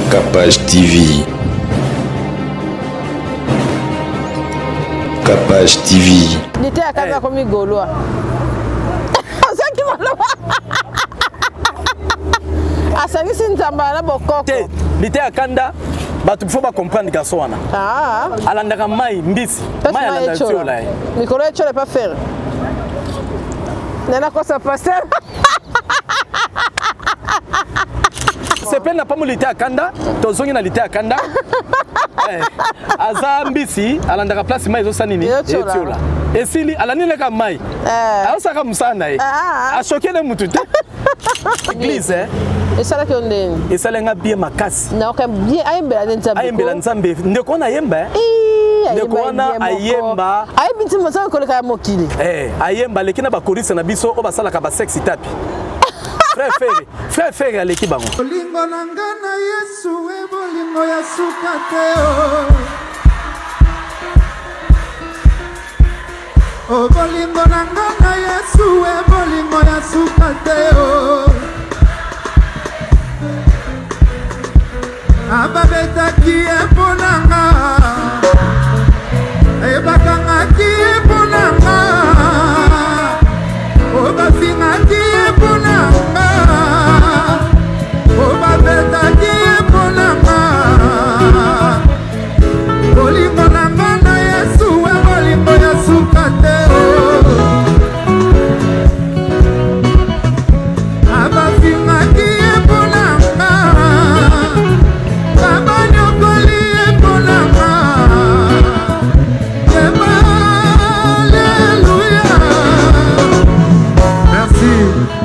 Capage TV. Capage TV. Liteya kanda akomi gaulois. Ozangi maloba. Asangisi nzamba na bokoko. Te, liteya kanda bato faut ba comprendre garçon wana. Ah. Alandaka mai mbisi. Mai alanda tiola ye. Mikolo etiola pas faire. Nana kosa pasteur. Sepeli na pambo liteya kanda, tozongi na liteya kanda. Eh, aza mbisi alandaka place mai ezosala nini? Etiola. Esili alandi naka mai. Eh. Aosaka mosala na ye. Ah. Achoke ne mutu te. Église eh. Esalaki yo ndenge? Esalaki nga bien makasi. Nayoka bien ayembela nde Nzambe. Ayembela Nzambe. Ndeko wana ayemba eh. Ndeko wana ayemba. Ayebi nzembo Nzambe koleka ya mokili. Eh, ayemba aleki na bakoriste na biso oyo basalaka ba sexy tapi. Frère Ferre, frère Ferre aleki bango. Bolingo na nga na Yesu e bolingo ya suka te o. Oh. O bolingo na nga na Yesu e bolingo ya suka te o. Ababetaki ye mpo na nga, ebakangaki ye mpo na nga, o bafingaki ye mpo na nga, o babetaki ye mpo na nga. Bolingo na nga na Yesu e bolingo ya suka te o. Abafingaki ye mpo na nga, abanyokoli ye mpo na nga. Yeba, Alléluia. Merci,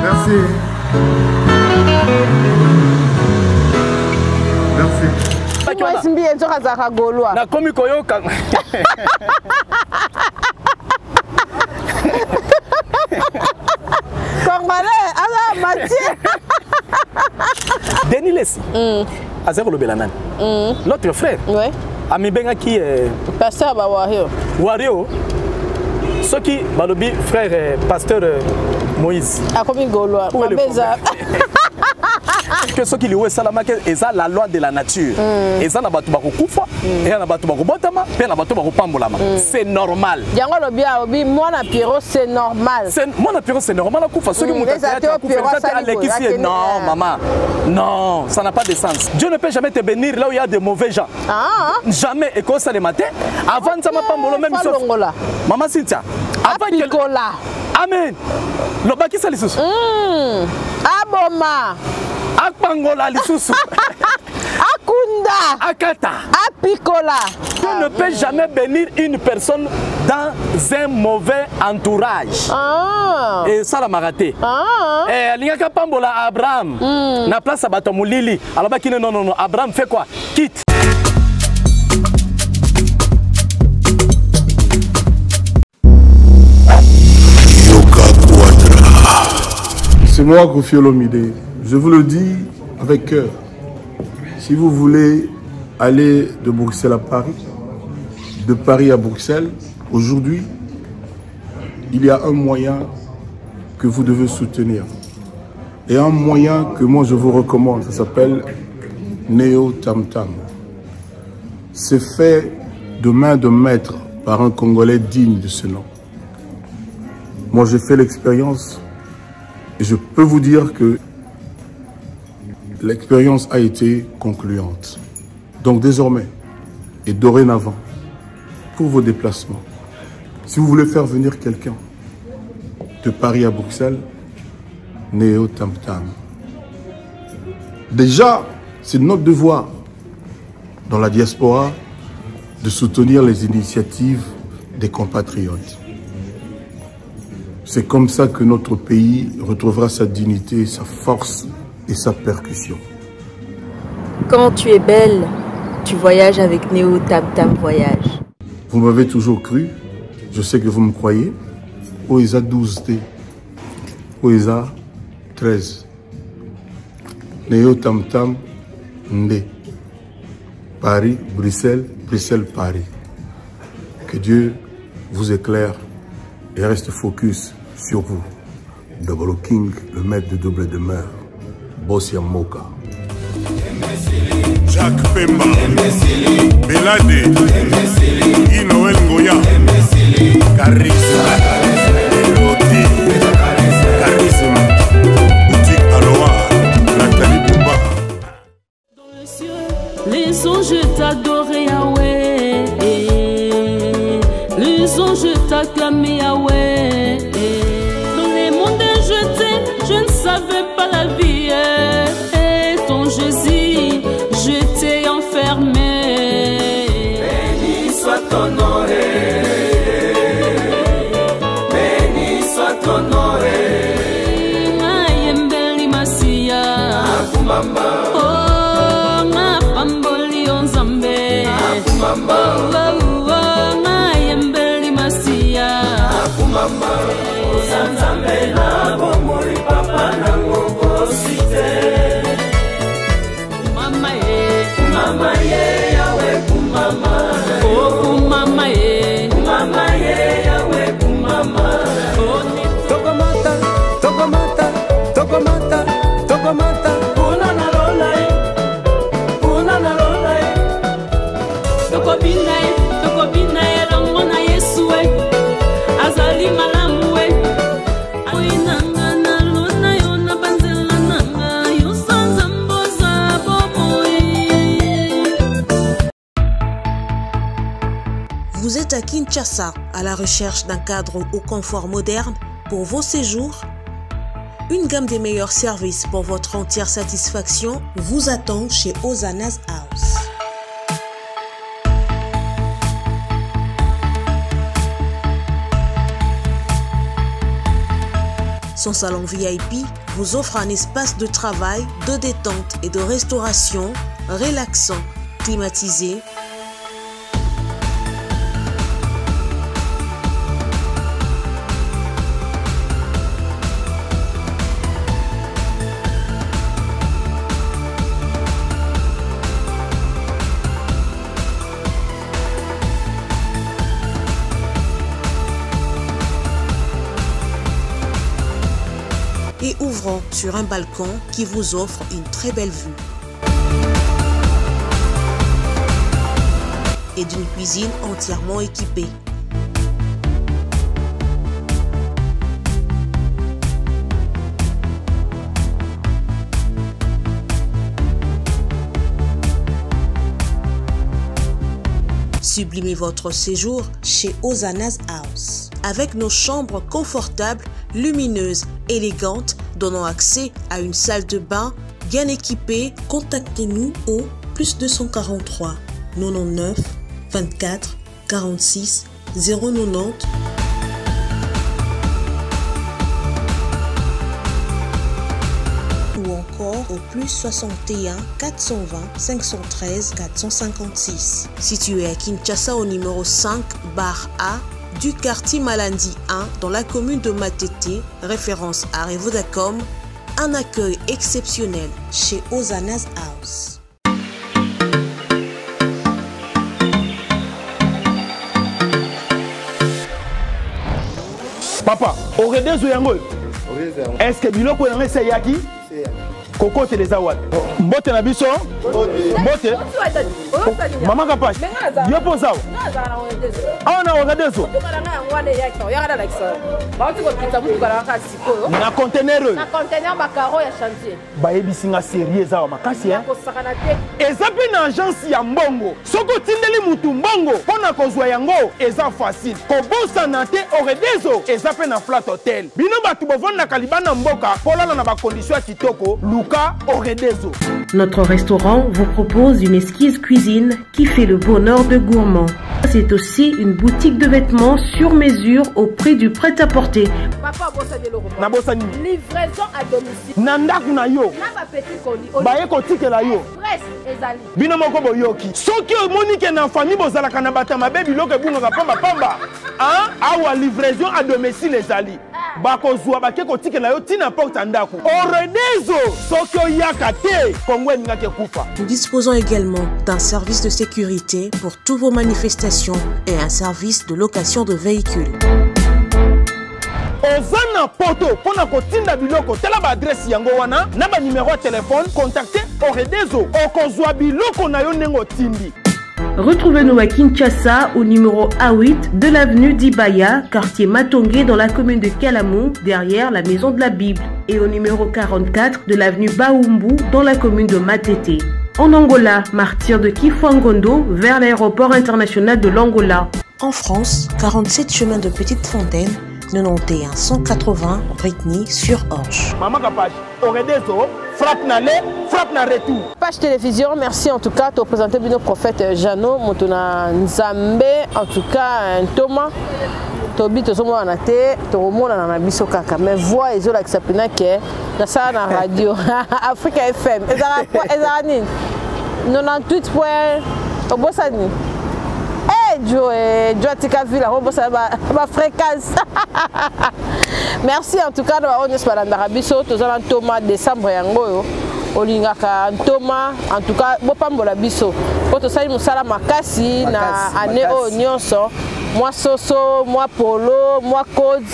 merci. Merci. Moïse Mbiye nzoka azalaka gaulois. Nakomi koyoka. Congolais aza matie. Denis Lessi. Aza kolobela nani? Notre frère. Ouais. Amibengaki pasteur ba Wario. Wario. Soki balobi frère pasteur Moïse. Akomi gaulois. Où est le Mabeza. Que soki liwa esalamaki eza la loi de la nature. Eza na bato bakokufa, eza na bato bakobotama, mpe na bato bakopambolama. C'est normal. Yango alobi alobi mwana Pierrot c'est normal. C'est mwana Pierrot c'est normal akufa. Soki moto Eza ateyaki te akufa, Pierrot eza te asali boye, alekisi ye. akende, Non, ah. maman. Non, ça n'a pas de sens. Dieu ne peut jamais te bénir là où il y a de mauvais gens. Ah. Jamais ekosalema te. Avant Nzambe apambola, même Faut sauf longola. Maman Cynthia, avant que Apikola. Amen. Lobakisa lisusu. Aboma. Akpangola lisusu. Akunda. Akata. Apikola. Dieu ne peut jamais bénir une personne dans un mauvais entourage. Ah. Et ça la maraté. Ah. Eh, alingaka pambola Abraham. Na place ya bato molili. Alobaki non, non, non, Abraham fait quoi? Quitte. C'est moi, Koffi Olomide. Je vous le dis avec cœur. Si vous voulez aller de Bruxelles à Paris, de Paris à Bruxelles, aujourd'hui, il y a un moyen que vous devez soutenir. Et un moyen que moi je vous recommande, ça s'appelle Neo Tam Tam. C'est fait de main de maître par un Congolais digne de ce nom. Moi, j'ai fait l'expérience et je peux vous dire que l'expérience a été concluante. Donc désormais et dorénavant, pour vos déplacements, si vous voulez faire venir quelqu'un de Paris à Bruxelles, Neo Tam Tam. Déjà, c'est notre devoir dans la diaspora de soutenir les initiatives des compatriotes. C'est comme ça que notre pays retrouvera sa dignité, sa force et sa percussion. Quand tu es belle, tu voyages avec Neo Tam Tam Voyage. Vous m'avez toujours cru, je sais que vous me croyez. Oeza 12T, Oeza 13. Neo Tam Tam Ndé. Paris, Bruxelles, Bruxelles, Paris. Que Dieu vous éclaire et reste focus sur vous. Double King, le maître de double demeure. Bossia Moka. Jack Pemba Belade Guy Noël Ngoya Charisme Elote Charisme Boutique Aloha Nathalie Bouba. Dans le ciel, les anges t'adorent Yahweh. Les anges t'acclament Yahweh. Dans les mondes jetés, je ne savais pas la vie. Ton Jésus, j'étais enfermé. Béni soit ton nom, béni soit ton nom. Nayembeli Masiya. Akumama. Oh, napamboli yo Nzambe. Akumama. Oh, oh, oh, nayembeli Masiya. Akumama. Oza Nzambe na bomoi, papa na ngokosi te. Mama ye. Mama ye, Yawe kumama. Oh, kumama ye. Kumama ye, Yawe kumama. Oh, Tokomata, tokomata, tokomata, tokomata. Kuna na lola ye, kuna na lola ye. Tokobina ye, tokobina ye elongo na Yesu e, azali malamu e. Oyi nanga nalona yo na banzela nanga yo sanza mboza bomoi. Vous êtes à Kinshasa à la recherche d'un cadre au confort moderne pour vos séjours? Une gamme des meilleurs services pour votre entière satisfaction vous attend chez Ozana's House. Son salon VIP vous offre un espace de travail, de détente et de restauration relaxant, climatisé, et ouvrant sur un balcon qui vous offre une très belle vue. Et d'une cuisine entièrement équipée. Sublimez votre séjour chez Ozana's House. Avec nos chambres confortables, lumineuses, élégantes, donnant accès à une salle de bain bien équipée, contactez-nous au plus 243 99 24 46 090 ou encore au plus 61 420 513 456. Situé à Kinshasa au numéro 5 bar A du quartier Malandi 1 dans la commune de Matete, référence à Revodacom, un accueil exceptionnel chez Ozana's House. Papa, oredezo yango oyo? Est-ce que biloko yango esi eyaki? Kokotela eza wapi? Mbote na biso. Mbote. Mama Kapash, yo mpo oza awa? Awa na oredezo? Na conteneur oyo? Na conteneur ba carreaux ya chantier. Bayebisi nga serie eza awa makasi, hein? Kosakana te. Eza mpe na agence ya mbongo. Soki otindeli mutu mbongo mpo na kozwa yango eza facile. Kobosana te, Oredezo eza mpe na Flat Hotel. Bino bato bovandaka libanda mboka polala na bakondition ya kitoko, luka Oredezo. Notre restaurant vous propose une exquise cuisine qui fait le bonheur de gourmands. C'est aussi une boutique de vêtements sur mesure au prix du prêt-à-porter. Papa, obosani eloko moko. Nabosani. Livraison à domicile. Na ndako na yo. Na ba petit colis. Baye kotikela yo. Express ezali. Bino moko boyoki. Soki omoni ke na famille bozalaka na bato ya mabe, biloko ebungaka pamba pamba, hein? Awa livraison à domicile ezali. Bakozwa bake kotikela yo ntina porte ya ndako. Oredezo, soki oyaka te, Kongo elingaki ekufa. Nous disposons également d'un service de sécurité pour toutes vos manifestations et un service de location de véhicules. Oza na poto mpo na kotinda biloko, tala baadresse yango wana na banimero ya telefone, contacte Oredezo okozwa biloko na yo ndenge otindi. Retrouvez-nous à Kinshasa au numéro A8 de l'avenue d'Ibaya, quartier Matongé dans la commune de Kalamou, derrière la maison de la Bible, et au numéro 44 de l'avenue Baumbu dans la commune de Matete. En Angola, martyr de Kifuangondo vers l'aéroport international de l'Angola. En France, 47 chemin de Petite Fontaine, 91 180 Brittany sur Orge. Maman Kapash, Oredezo, frappe na aller, frappe na retour. Page télévision, merci en tout cas, tu présenté bino prophète euh, Jeannot Motona Nzambe, en tout cas euh, Thomas. tobi tozomonana te tokomonana na biso kaka mais voix ezolakisa mpena ke nasala na radio africa fm ezalaka nini 98 point obosani eh, jo eh, jo atika ville yango obosana bafréquence merci en tout cas na baoyo nyonso balandaka biso toza na ntoma décembre yango oyo olingaka ntoma en tout cas bopambola biso mpo tosali mosala makasi na année oyo nyonso mwa soso mwa polo mwa code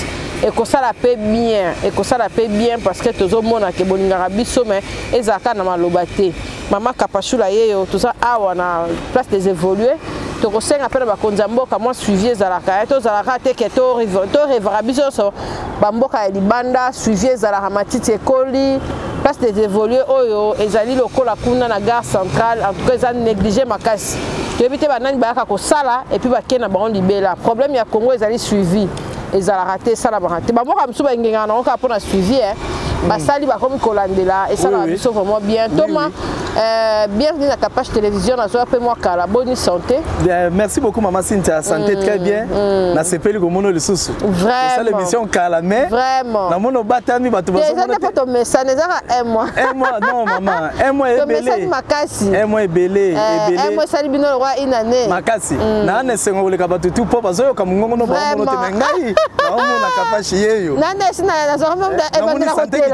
ekosala mpe bien ekosala mpe bien parce que tozomona ke bolingaka biso mais ezalaka na maloba te mama kapashula yeyo toza awa na place des évolués tokosenga mpe na bakonzi ya mboka mwa suivi ezalaka eh, tozalaka te ke torevaka biso nyonso bamboka ya libanda suivi ezalaka matiti ekoli place des évolués oyo ezali lokola kuna na gare centrale en tout cas eza néglige makasi toyebi te banani bayaka kosala epuis bakei na bango libela problème ya congo ezali suivi ezalaka te esalamaka te bamboka mosusu bangengaka nango kaka mpona suivi eh. Basali bakomi kolandela esalaka biso vraiment bien toma euh, bienvenue na Kapache Télévision nazwa mpe mwa kala boni santé. Bien, merci beaucoup maman Cynthia santé très bien nasepeli komona lisusu vraiment émission kala mais vraiment namoni obatami bato eza te mpo tomesana ezaka un mois un mois non maman un mois ebele tomesani makasi un mois ebele eh, ebele un mois esali bino lokwa une année makasi mm. naa na esengo koleka bato tu mpo bazoyoka mongongo no baomono te me ngai naomona Kapache yeyo nande esi nazwaka eh, ebandela kotela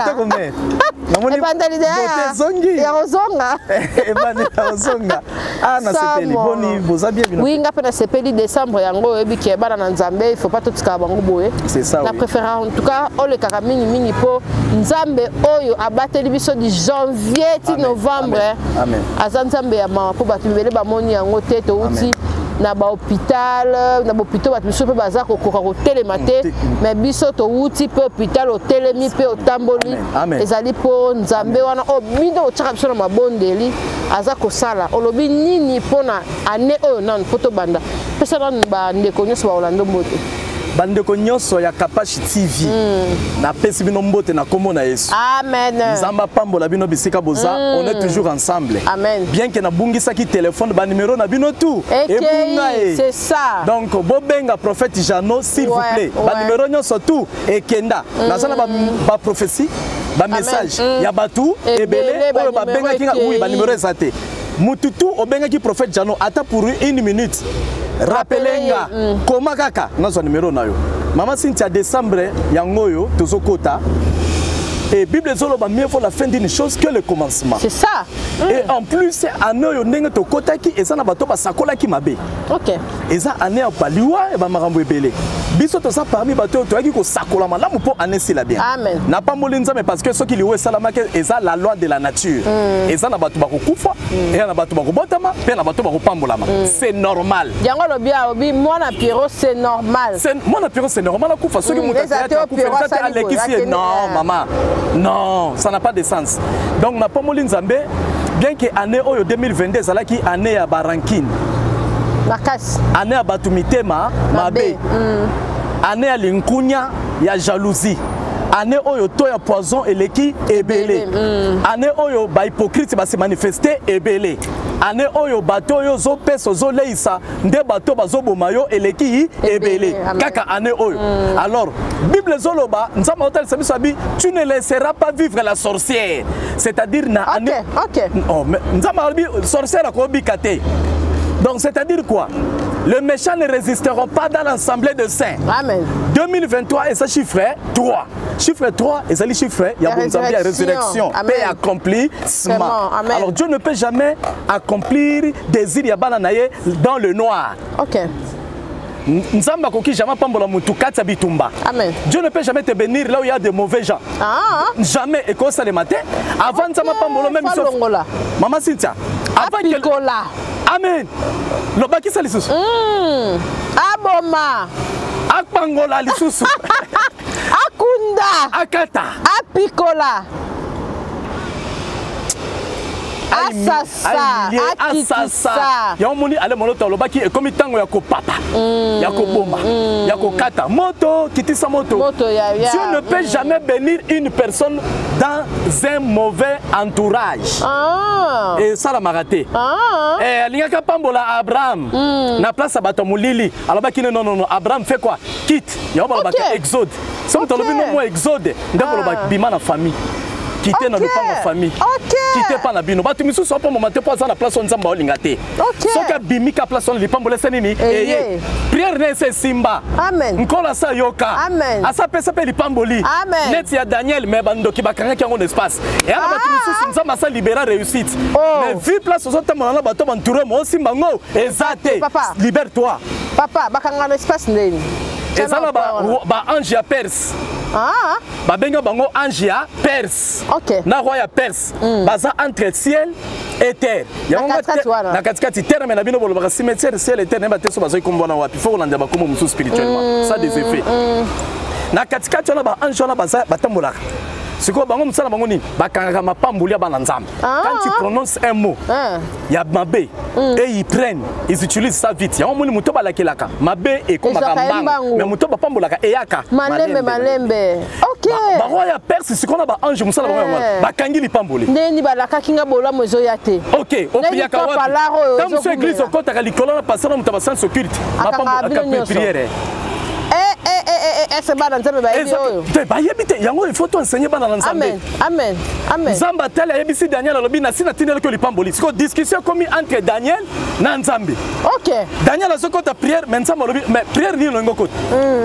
namoni ezongi ya kozonga ebandela kozonga ah nasepeli boni boza bien bino oui nga mpe nasepeli décembre yango oyebi ke bana na nzambe il faut pas totikaka bango boye c'est ça na préférera en tout cas olekaka mingi mingi mpo nzambe oyo abateli biso du janvier ti novembre aza nzambe ya mawa mpo bato mibele bamoni yango te touti na bahôpital na bahôpitaux bato mosusu mpe baza kokoka kotelema te mais biso towuti mpe hôpital otelemi mpe otamboli ezali mpo nzambe wana oyo bino otyaka biso na mabondeli aza kosala olobi nini mpo na année oyo nanu mpo tobanda pesa nanu bandeko nyonso baolanda mbote bandeko nyonso ya Kapashi TV mm. napesi bino mbote na kombo na Yesu. Amen. Nzambe apambola bino bisika boza mm. on est toujours ensemble. Amen. Bien que nabungisaki téléphone ba numéro na bino tout ebunga e. C'est ça. Donc bobenga prophète Jeannot s'il ouais, vous plaît. Ouais. Ba numéro nyonso tout ekenda. Mm. Naza na ba, ba prophétie ba message mm. ya batu ebele oyo babengaki nga oui ba numéro eza te. Mutu tout obengaki prophète Jeannot ata pour une minute rappele nga mm. koma kaka nazwa numero na yo mama Cynthia décembre yango oyo tozokota et bible ezoloba mieux vaut la fin d'une chose que le commencement c'est ça mm. et en plus année oyo ndenge tokotaki eza na bato basakolaki mabe okay. eza année ya baliwa ya bamakambo ebele biso toza parmi bato oyo toyaki kosakola malamu mpo année esila bien amen napamboli nzambe parce que soki liwa esalamaki eza la loi de la nature mm. eza na bato bakokufa mm. eza na bato bakobotama mpe na bato bakopambolama mm. c'est normal yango alobi alobi mwana Pierrot c'est normal mwana Pierrot c'est normal akufa soki moto akufa eza te alekisi ye non mama non ça n'a pas de sens donc napamboli nzambe bien que année oyo 2022 ezalaki année ya barankine makasi année ya bato mitema mabe mm. année ya linkunya ya jalousie année oyo to ya poison eleki ebele mm. année oyo bahypocrite base manifeste ebele année oyo bato oyo ozopesa ozoleisa nde bato bazoboma yo eleki ebele kaka année oyo mm. alors bible ezoloba nzambe aotalisa biso abi tu ne laisseras pas vivre la sorcière c'est-à-dire na année okay. oh, nzambe alobi sorcière akobika te donc c'est-à-dire quoi les méchants ne résisteront pas dans l'assemblée de saints. Amen. 2023, et ça chiffre 3. Chiffre 3, et ça le chiffre, il y a la résurrection. Paix accomplissement. Alors Dieu ne peut jamais accomplir désir ya bana na ye dans le noir. Ok. Nzambe akoki jamais apambola mutu kati ya bitumba. Amen. Dieu ne peut jamais te bénir là où il y a de mauvais gens. Ah. Jamais ekosalema te. Avant Nzambe apambola même sauf longola. Maman Cynthia. Avant Apikola. Amen. Lobakisa lisusu. Aboma. Akpangola lisusu. Akunda. Akata. Apikola. Asasa, akitisa. Yango moni ale moloto alobaki ekomi ntango ya kopapa, ya koboma, ya kokata moto, kitisa moto. Moto ya, ya. Dieu ne peut jamais bénir une personne dans un mauvais entourage. Ah. Esalamaka te. Ah. Eh, alingaki apambola Abraham na place ya bato ya molili, alobaki ne non non non, Abraham fait quoi? Quitte. Yango balobaka exode. Soki moto alobi no mwa exode, nde koloba bima na famille. Kite na lopango ya famille. Kite pa na bino. Bato misusu apambama te mpo aza na place oyo Nzambe aolinga te. Soki abimi ka place wana, lipambola ese nini? Eye. Prière na ese esimba. Amen. Nkolo asa yoka. Amen. Asa apesa mpe lipamboli. Amen. Neti ya Daniel, mais bandoki bakangaki yango na espace. Eya na bato misusu Nzambe asa libera réussite. Mais vu place ozotambola na bato bantoure mo osimba ngo eza te. Papa. Libère toi. Papa, bakanga na espace ndeni. Eza na ba ange ya Perse. Ah. Babenga bango ange ya Perse. Okay. Na roi ya Perse. Baza entre ciel et terre. Yango Na katikati wana. Na katikati terre mais na bino bolobaka cimetière ciel et terre neba te so bazoi kombo wana wapi. Faut kolanda ba kombo mosusu spirituellement. Ça des effets. Na katikati wana ba ange wana baza batambolaka. Sikoyo bango mosala bango nini? Bakangaka mapamboli ya bana Nzambe. Quand tu prononces un mot ya mabe et ils prennent, ils utilisent ça vite. Yango moni moto balakelaka mabe ekomaka Ezwaka ye mbangu. mbangu. Mais moto bapambolaka eyaka Malembe malembe. OK. Ba roi ya Perse sikoyo na ba ange mosala bango yango wana. Bakangi lipamboli. Ndeni balakaki nga bolamu ezoya te. OK, opriaka Ndeni wapi? papa laro oyo Ntango mosusu ezokumela. église okotaka likolo na pasteur na moto ya ba sens occulte. Akangaka Mapambo- bino aka- nyonso. prière. Eh eh eh eh eh bana Nzambe bayebi oyo. Te bayebi te yango il faut to enseigner bana na Nzambe. Amen. Amen. Amen. Nzambe atali ayebisi Daniel alobi na sina tindelaki yo lipamboli. Sikoyo discussion ekomi entre Daniel na Nzambe. OK. Daniel azokota prière mais Nzambe alobi mais prière nini olingi okota?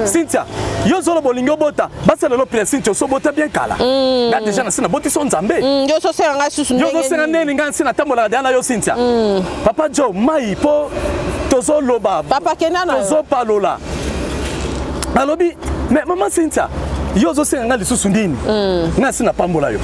Cynthia, yo ozoloba olingi obota, basala lelo prière Cynthia osobota bien kala. Nga déjà na sina botisi yo Nzambe. Yo ozosenga ngai susu Yo ndenge ozosenga nini? ndenge ngai nsi natambolaka deya na yo Cynthia. Papa Joe mai po tozoloba. Papa kenda na yo. Tozopalola. Alobi mais maman Cynthia, yo ozosenga ngai lisusu nini? Ngai nsi napambola yo.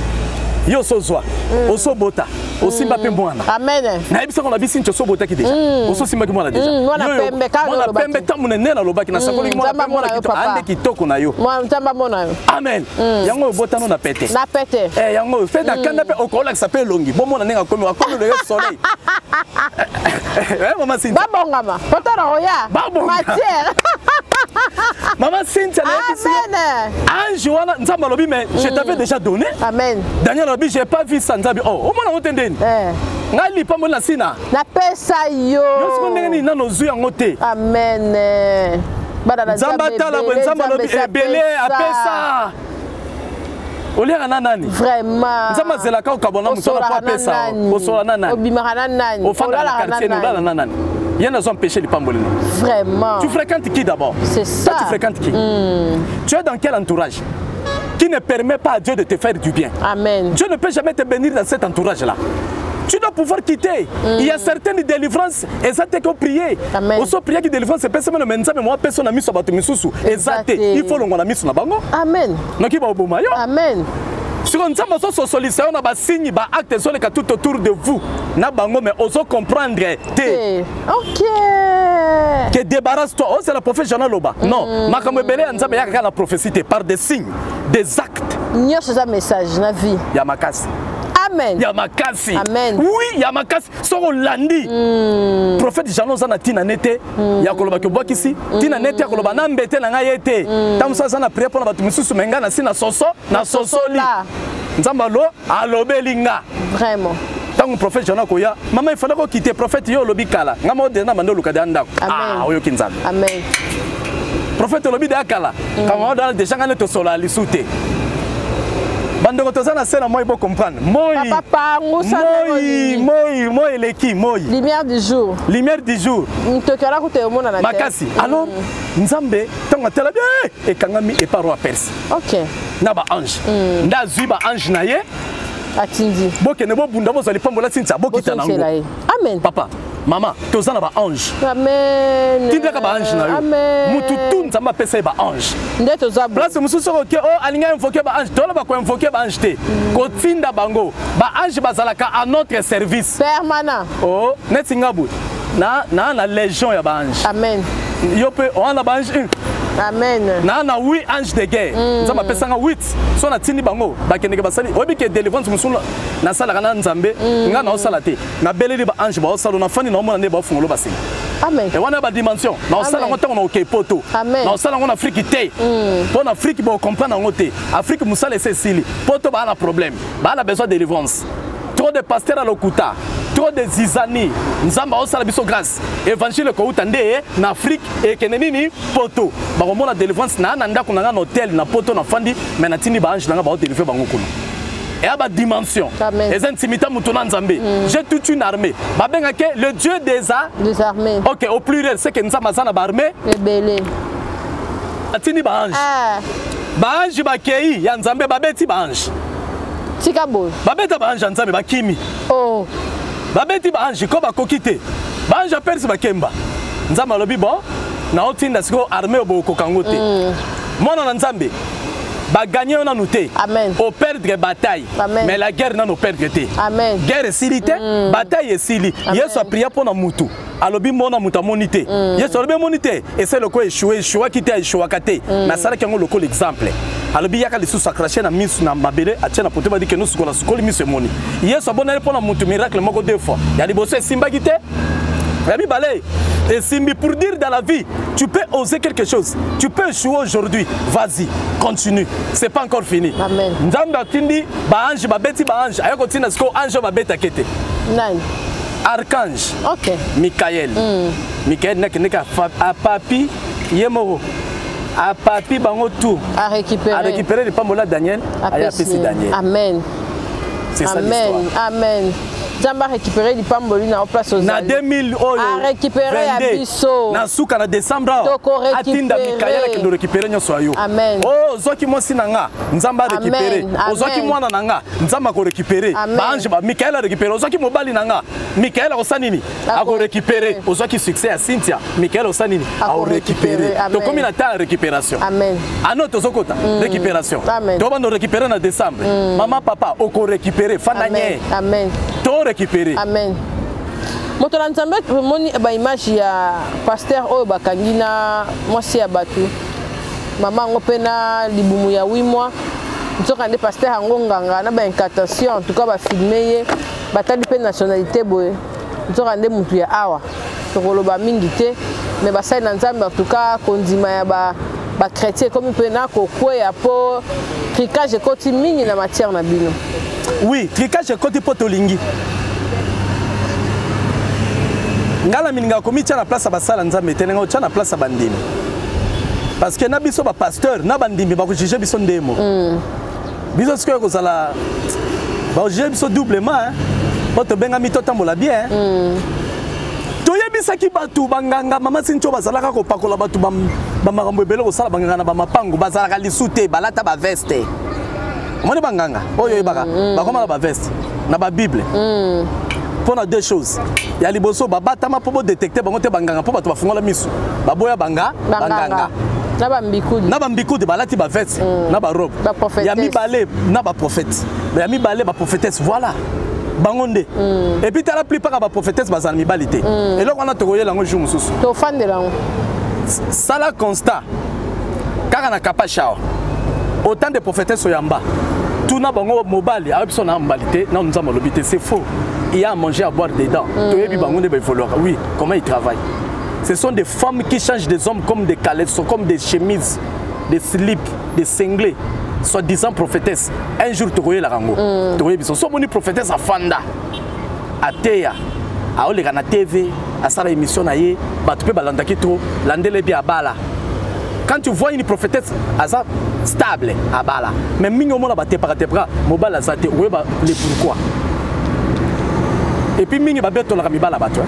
Yo osozwa, osobota, osimba mpe mwana. Amen. Nayebisaka na bisi Cynthia osobotaki déjà. Ososimbaki mwana déjà. Mwana Yo, yo, pembe, kaka mwana olobaki. pembe ntango monene nalobaki, nasakolaki mwana Nzambe pembe, mwana amona yo, kitoko, papa. ande kitoko na yo. Mwana Nzambe amona yo. Amen. Yango obotano na pete. Na pete. Eh, yango fe na kanda mpe okolakisa mpe elongi. Bomona ndenge akomi, akomi loye soleil. Eh, mama Cynthia. Babongama. Poto na oya. Babongama. Matière. Maman Cynthia, nayebisi yo. Amen. Ange wana Nzambe alobi mais je t'avais déjà donné. Amen. Daniel alobi j'ai pas vu ça Nzambe. Oh, omona ngo te ndeni. Eh. Ngai lipambo na sina. Napesa yo. Yo siko ndenge nini nano ozwi yango te. Amen. Bana na Nzambe atala boye ebele, Nzambe alobi esi ebele apesa. Oliaka na nani? Vraiment. Nzambe azelaka okabwana moto wana po Osolaka na apesa. nani? Osola na nani? Obimaka na nani? Ofandaka na Olalaka na quartier nini? Olala nani? na nani? Ye nazo empêcher lipamboli no. Vraiment. Tu fréquentes qui d'abord? C'est ça. Toi, tu fréquentes qui? Tu es dans quel entourage? Qui ne permet pas à Dieu de te faire du bien. Amen. Dieu ne peut jamais te bénir dans cet entourage-là. Tu dois pouvoir quitter. Il y a certaines délivrances, et ça t'est qu'on prier. Amen. Oso prier qui délivrance, c'est personne mais nzambe moi personne a mis sur bato misusu. Exact. Il faut longo na miso na bango. Amen. Noki ba oboma yo. Amen. Siko nzambe ozo sosolisa yo na ba signe ba acte ezoleka tout autour de vous. Na bango mais ozo comprendre te. Eh, OK. Que débarrasse-toi. Oh, c'est la prophète Jean Loba. Non, makambo ebele ya nzambe yaka na prophétie te par des signes, des actes. Nyonso eza message na vie. Ya makasi. Amen. Ya makasi. Amen. Oui, ya makasi. Soko landi. Prophète Jean oza na tina nete ya koloba ke obwakisi, tina nete ya koloba na mbete na ngai ye te. Ntango mosusu aza na prière mpona bato misusu, me ngai nasi na soso, na sosoli. Nzambe alo, alobeli nga. Vraiment. Ntango prophète Jean akoya, mama il fallait ko quitter prophète yo olobi kala. Nga moko deja na bando oluka deja ndako. Amen. Ah, oyoki Nzambe. Amen. Prophète olobi deja kala. Kama oyo deja nga nde tosola lisu te. Bandeko toza na se na moi bo comprendre. Moi. Papa pangusa Moi, ndenge moi, moi eleki, moi. Lumière du jour. Lumière du jour. Ntoki wana kuta omona na te. Makasi. Alors, Nzambe ntango atala bien, ekangami epa roi Perse. OK. Na ba ange. Nda azwi ba ange na ye. Atindi. Bokende bobunda bozwa lipambola Cynthia, bokita na Bozongisela ngo. ye. Amen. Papa, Mama, toza na ba ange. Amen. Tindaka ba ange na yo. Mutu tu Nzambe apesa ye ba ange. Nde toza place mosusu soki oke o alingi invoquer ba ange, toloba ko invoquer ba ange te. Kotinda bango. Ba ange bazalaka à notre service. Permanent. Oh, neti nga boye. Na na na légion ya ba ange. Amen. Yo pe oana ba ange 1. Amen. Na na 8 ange de guerre. Nzambe apesanga 8. So natindi bango bakendeke basali. Oyebi ke délivrance mosusu nasalaka na Nzambe, nga naosala te. Nabeleli ba ange baosala, nafandi naomona nde baofungolo basinga. Amen. E wana ba dimension naosala yango ntango naokei poto. Naosala yango na Afrique te. Mpo na Afrique bocomprendre yango te. Afrique mosala esi esili. Poto baa na problème, baa na besoin de délivrance. Trop de pasteurs à lokuta, trop de zizani. Nzambe aosala biso grâce. Évangile ekouta nde na Afrique ekende nini poto. Bakomona délivrance na na ndako na nga na hôtel na poto nafandi, mais natindi ba ange na nga baodelivre bango kuna. Eya ba dimension. Eza intimité moto na Nzambe. J'ai toute une armée. Babengake le Dieu des a des armées. Ok, au pluriel, c'est que Nzambe aza na ba armée. Ebele. Atindi ba ange. Ah. Ba ange bakei ya Nzambe babeti ba ange. Tika boye. Babeta ba ange ya Nzambe bakimi. Oh. Babeti ba ange ko bakoki te. Ba ange ya Perse bakemba. Nzambe alobi bon, naotinda sikoyo armée oyo bokoka yango te. Mwana na Nzambe ba gagner yo nanu te. Amen. O perdre bataille. Amen. Mais la guerre nanu perdre te. Amen. Guerre esili te, bataille esili. Yesu apria mpo na mutu. Alobi mona mutu amoni te. Yesu alobi amoni te. Ese lokola échoué, échouaki te, échouaka te. Mais asalaki yango lokola exemple. Alobi yaka lisusu akrache na misu na mabele, atie na poto badi keno sukola sukoli misu emoni. Yesu aboneli mpo na mutu miracle moko deux fois. Ya liboso esimbaki te. Ya mibale esimbi. Pour dire dans la vie, tu peux oser quelque chose. Tu peux échouer aujourd'hui. Vas-y, continue. C'est pas encore fini. Amen. Nzambe atindi ba ange, ba beti ba ange. Ayako tinda siko ange ba beta kete. Nani? Archange. Ok. Michael. Michael nak neka a papi yemoro. A papi bango tout. A récupérer. A récupérer le pambola Daniel. A apesi Daniel. Amen. C'est ça Amen. l'histoire. Amen. Nzambe a récupéré lipamboli na place aux Na 2000 oyo. A récupéré ya 22, biso. Na suka na décembre awa. Toko récupéré. Atinda Mikael akende récupérer nyonso ya yo. Amen. Oh, ozwaki mwasi na nga, Nzambe a récupéré. Amen. Amen. Ozwaki mwana na nga, Nzambe ako récupérer. Amen. Ba ange ba Mikael a récupéré. Ozwaki mobali na nga, Mikael akosala nini? Ako Ako récupérer. Ozwaki succès ya Cynthia, Mikael osala nini? Ako Ako récupérer. récupérer. Amen. Tokomi na temps ya récupération. Amen. Ano tozokota récupération. Amen. Tobanda récupérer na décembre. Mama papa oko récupérer fanda Amen. nye. Amen. To récupérer. Amen. Moto na Nzambe tomoni ba image ya pasteur oyo bakangi na mwasi ya bato. Mama yango mpe na libumu ya 8 mois. Nzoka nde pasteur yango nganga na ba incantation, en tout cas ba filmer ye, batali mpe nationalité boye. Nzoka nde mutu ya awa. Tokoloba mingi te, mais basali na Nzambe en tout cas kondima ya ba chrétien ekomi mpe na kokweya po tricage ekoti mingi na matière na bino. Oui, tricage ekoti po tolingi. Nga na milinga komitia na place ya basala Nzambe te, ndenge otia na place ya bandimi. Parce que na biso ba pasteur, na bandimi ba kojuger biso ndemo. Biso sikoyo kozala ba kojuger biso doublement, hein. Po tobengami totambola bien, hein. Toyebisaki bato banganga mama Cynthia bazalaka kopakola bato ba makambo ebele kosala banganga na ba mapango, bazalaka lisu te, balata ba veste. Omoni banganga oyo oyebaka, bakoma na ba veste, na ba Bible. Mpo na deux choses. Ya liboso, babatama mpo bodetecte bango te banganga, mpo bato bafungola miso. Baboya banga, Banganga. banganga. Na ba mbikudi. Na ba mbikudi, balati ba veste, na ba robe. Ba prophétesse. Ya mibale, na ba prophète. Ya mibale, ba prophétesse, voilà. Bango nde. Et puis tala plupart ya ba prophétesse bazala mibali te. Eloko wana tokoyela yango jour mosusu. Tofandela yango. Sala constat. Kaka na Kapash awa. Autant de prophétesses oyamba. Tuna bango mobali, ayebi biso na mobali te, na Nzambe alobi te, c'est faux. Il y a à manger, à boire dedans. Toyebi bango nde ba évoluera. Oui, comment ils travaillent? Ce sont des femmes qui changent des hommes comme des caleçons, comme des chemises, des slips, des cinglés. Soi-disant prophétesse. Un jour, tokoyela yango. Toyebi biso. So moni prophétesse afanda. Ateya. Aoleka na TV, asala émission na ye, bato pe balandaki trop, landele bi abala. Quand tu vois une prophétesse aza stable abala, mais mingi omona ba tepaka tepaka mobala aza te, oyeba le pourquoi. Et puis mingi ba betolaka mibala bato, hein.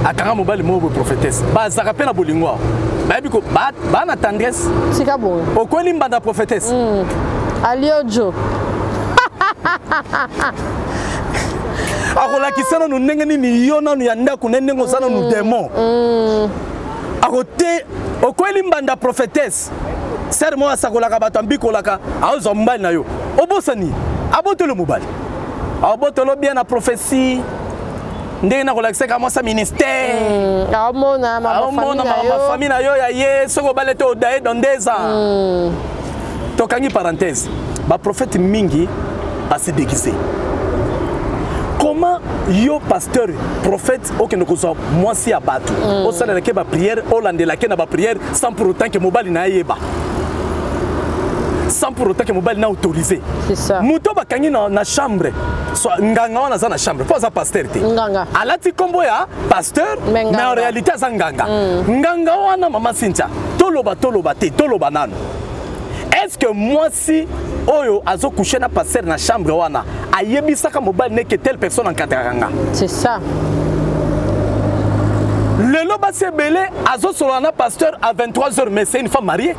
Akanga mobali moko boye prophétesse. Bazaka pe na bolingo awa. Bayebi ko, ba, ba na tendresse. Tika boye. Okweli mbanda prophétesse. Aliojo. Akolakisa nanu ndenge nini yo nanu ya ndako na ndenge oza nanu démon. Akote okweli mbanda prophétesse. Sœur moko asakolaka bato ambikolaka aozwa mobali na yo. Obosani abotolo mobali. Abotolo bien na prophétie. Ndenge nakolakisaka mwasi ya ministère. Aomona aomona mama famille na yo ya ye soki obali te odaye dondeza. Tokangi parenthèse. Ba prophète mingi basi déguisé. Comment yo pasteur prophète okende kozwa mwasi ya bato osalelake ba prière olandelake na ba prière sans pour autant que mobali na yeba, sans pour autant que mobali na autorisé. C'est ça. Moto bakangi na chambre so, nganga wana aza na chambre mpo aza pasteur te. Nganga. Alati nkombo ya pasteur Mais mais en nganga. Réalité aza nganga. Nganga wana mama Cynthia, toloba toloba te, toloba nano. Est-ce que mwasi oyo azocoucher na pasteur na chambre wana ayebisaka mobali ne que telle personne encadraka nga? C'est ça. Lelo basi ebele azosolola na pasteur à 23 heures, mais c'est une femme mariée.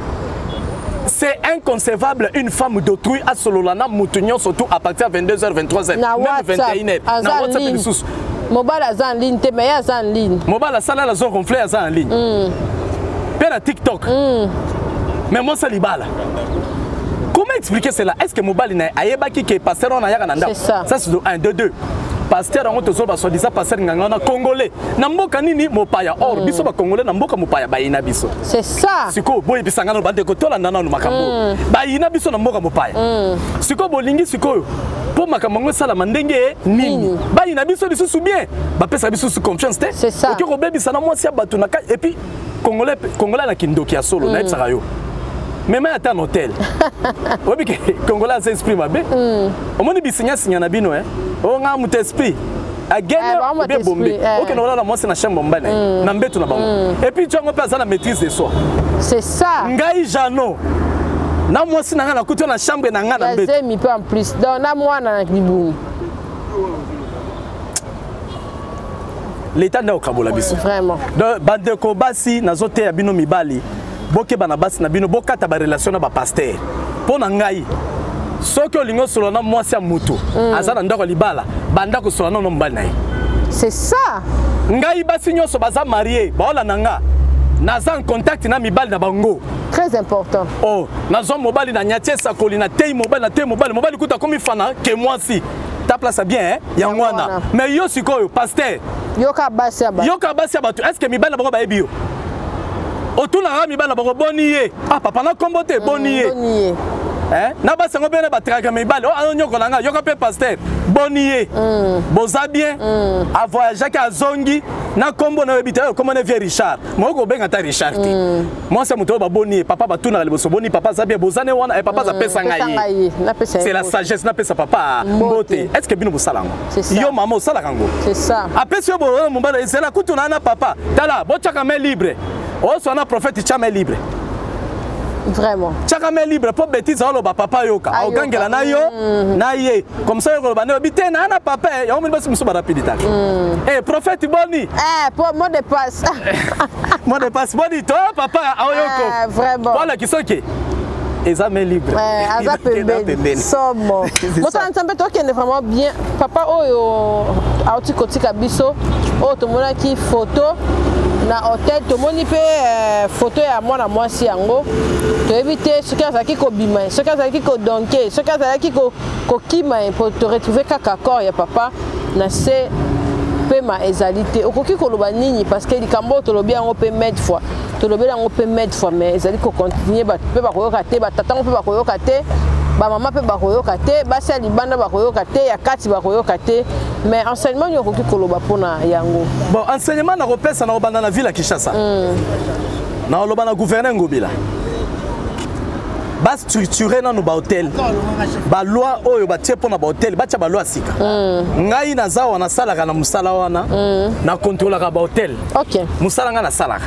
C'est inconcevable, une femme d'autrui asolola na mutu nyonso tout à partir de 22h, 23h, Na même WhatsApp, 21h aza na en WhatsApp ligne. lisusu. Mobali aza en ligne te, mais ye aza en ligne. Mobali asala azo ronfler, aza en ligne mpe na TikTok. Mais mwasi libala, comment expliquer cela? Est ce que mobali na ye ayebaki ke pasteur wana ayaka na ndako? C'est ça. Ça c'est de 1 2 2 pasteur yango tozoloba soi-disant pasteur nganga wana congolais na mboka nini mopaya. Or biso bacongolais na mboka mopaya bayina biso. C'est ça. Sikoyo boyebisa nga nano, bandeko, tolanda nano makambo. Bayina biso na mboka mopaya. Sikoyo bolingi sikoyo mpo makambo yango esalama ndenge nini? Nini? Bayina biso lisusu bien, bapesa biso su confiance te. C'est ça. Okoki kobebisa na mwasi ya bato na ka et puis congolais, congolais na kindoki ya solo. Nayebisaka yo, mema ata na hotel, oyebi ke congolais aza esprit mabe. Omoni bisinyasinya na bino e o nga moto esprit agene Eh, bango obie moto bombe. esprit, eh. Okende kolala mwasi na chambre mobali na ye na mbeto na bango et puis ntango mpe aza na maîtrise de soi. C'est ça. Ngai Jano na mwasi na ngai nakuti yo na chambre na ngai na Ya mbeto. zemi mpe en plus, donc na mwana na libumu. Leta nde akokabola biso. Vraiment. Donc bandeko basi, nazoteya bino mibali, bokeba na basi na bino, bokata barelation na bapasteur. Mpo na ngai, soki olingi osolola na mwasi ya motu aza na ndako ya libala, banda kosolola nano mobali na ye. C'est ça. Ngai basi nyonso baza marié baolanda nga, naza en contact na mibali na bango. Très important. Oh, nazwa mobali na nyatie esakoli na tei mobali na tei mobali mobali kuta akomi fana ke mwasi ta place ya bien, eh? Yango wana. Wana. Mais yo sikoyo pasteur, yoka basi ya bato. Yoka basi ya bato, est ce que mibali na bango bayebi yo? Otunaka mibali na bango boni ye? Ah papa na kombo te, boni ye? Boni ye? Eh? Na basi yango mpe na batraka mibali oyo azonyokola nga. Yoka mpe pasteur, boni ye? Boza bien? Avoyageaki, azongi na kombo na oyebi te. Oyo kombo na vie Richard, mokoki kobenga ata Richard te. Mwasi ya moto oyo baboni ye papa, batunaka liboso boni papa aza bien, boza ne wana? Eh, papa azapesa Pesa ngai ngai ye. ye, napesa ye C'est la mbote. sagesse. Napesa papa Mbote. mbote. Est ce que bino bosala C'est ça. yango? Yo mama osalaka yango? C'est ça. Apesi yo boyo mobali ezela kutu na na papa, tala botiaka main libre. Oswa na prophète, tia main libre. Vraiment. Tiaka main libre mpo bétise aoloba papa yoka. Ayoka. Aogangela na yo na ye comme ça yokoloba nde obi te na na papa eh, yango moni basi mosusu barapiditaka eh prophète boni. Eh, po mot de passe. Mot de passe boni to papa aoyoko. Eh, vraiment. Po alakisa oke eza main libre. Eh, aza pembeni somo. C'est Moto ça. na Nzambe, tokende vraiment bien. Papa oyo auti kotika biso oyo, tomonaki photo na hotel, tomoni mpe eh, photo ya mwana mwasi yango. Toyebi te soki azalaki kobima ye, soki azalaki kodonke, soki azalaki kokima ye, po toretrouve kaka corps ya papa na se pema ezali te. Okoki koloba nini? Parce que likambo oyo tolobi yango mpe maintes fois, tolobeli yango mpe maintes fois, mais ezali kocontinue. Bato mpe bakoyoka te, batatango mpe bakoyoka te, bamama mpe bakoyoka te, basi ya libanda bakoyoka te, ya kati bakoyoka te. Mais enseignement nini okoki koloba mpona yango? Bon, enseignement nakopesa, nakobanda na ville ya Kinshasa. Nakoloba na gouverneur Ngobila, bastructure nano bahotel, baloi oyo batie mpo na bahotel, batia baloi ya sika. Ngai naza awa, nasalaka na mosala wana, nakontrolaka bahotel. Mosala ngai nasalaka,